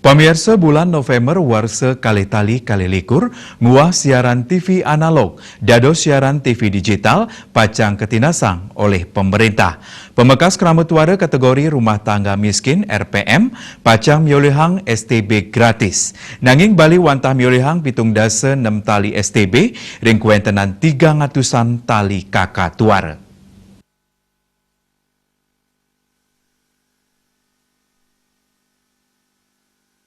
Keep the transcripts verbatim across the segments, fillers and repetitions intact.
Pamiarsa, bulan November warsa kalih tali kalih likur nguah siaran T V analog dados siaran T V digital pacang katinasang olih pemerintah. Pamekas krama tuara kategori rumah tangga miskin, R P M, pacang miolihang S T B gratis. Nanging Bali wantah miolihang pitung dasa nem tali S T B ring kawentenan tigang atusan tali K K tuara.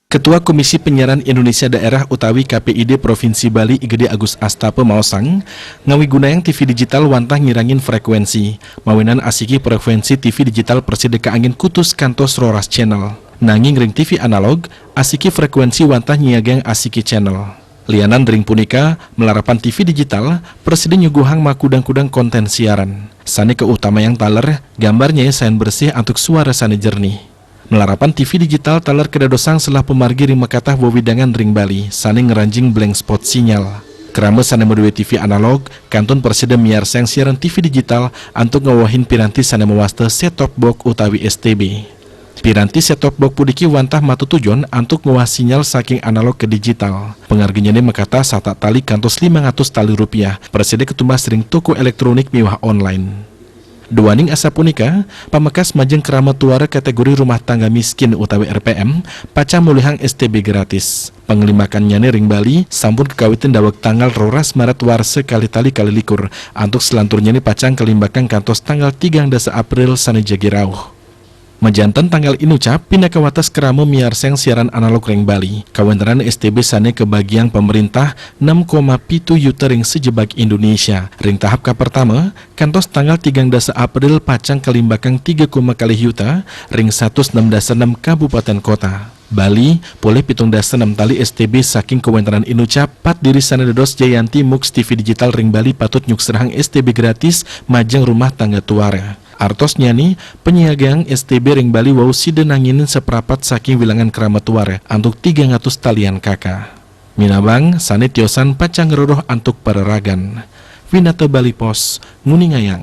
Ketua Komisi Penyiaran Indonesia Daerah utawi K P I D Provinsi Bali, I Gede Agus Astapa, maosang, ngawigunayang T V digital wantah ngirangin frekuensi, mawinan asiki frekuensi T V digital prasida kaanggén kutus kantos roras channel. Nanging ring T V analog, asiki frekuensi wantah nyiagang asiki channel. Lianan ring punika, malarapan T V digital prasida nyuguhang makudang-kudang kontén siaran. Sané kautamayang taler, gambar nyai sayan bersih antuk suara sané jernih. Malarapan T V digital taler kadadosang selah pamargi ring makatah wewidangan ring Bali sané ngranjing blank spot sinyal. Krama sané madué T V analog kantun prasida miarsayang siaran T V digital antuk ngawehin piranti sané mawasta set-top box utawi S T B. Piranti set-top box puniki wantah matutujon antuk ngwah sinyal saking analog ka digital. Pangarginyané makatah satak tali kantos limang atus tali rupiah, prasida katumbas ring toko elektronik miwah online. Duaning asapunika, pamekas majeng krama tuara kategori rumah tangga miskin utawi R P M pacang molihang S T B gratis. Panglimbakannyané ring Bali sampun kakawitin daweg tanggal roras Maret warsa kalih tali kalih likur, antuk salanturnyané pacang kalimbakang kantos tanggal tigang dasa April sané jagi rauh. Majanten tanggal inucap, pinaka wates krama miarsayang siaran analog ring Bali. Kawéntenan S T B sané kabagiang pamréntah nem koma pitu yuta ring sajebag Indonesia. Ring tahap kapertama, kantos tanggal tigang dasa April pacang kalimbakang tiga koma kalih yuta ring satus nem dasa nem kabupatén kota. Bali, polih pitung dasa nem tali S T B saking kawéntenan inucap, pat diri sané dados Jayanti Mux T V digital ring Bali patut nyukserahang S T B gratis majeng rumah tangga tuara. Artosnyané, panyiagang S T B ring Bali wau sida nanginin saprapat saking wilangan krama tuara antuk tigang atus talian K K. Minabang, sané tiosan pacang ngrereh antuk pararagan. Vinata Bali Post, nguningayang.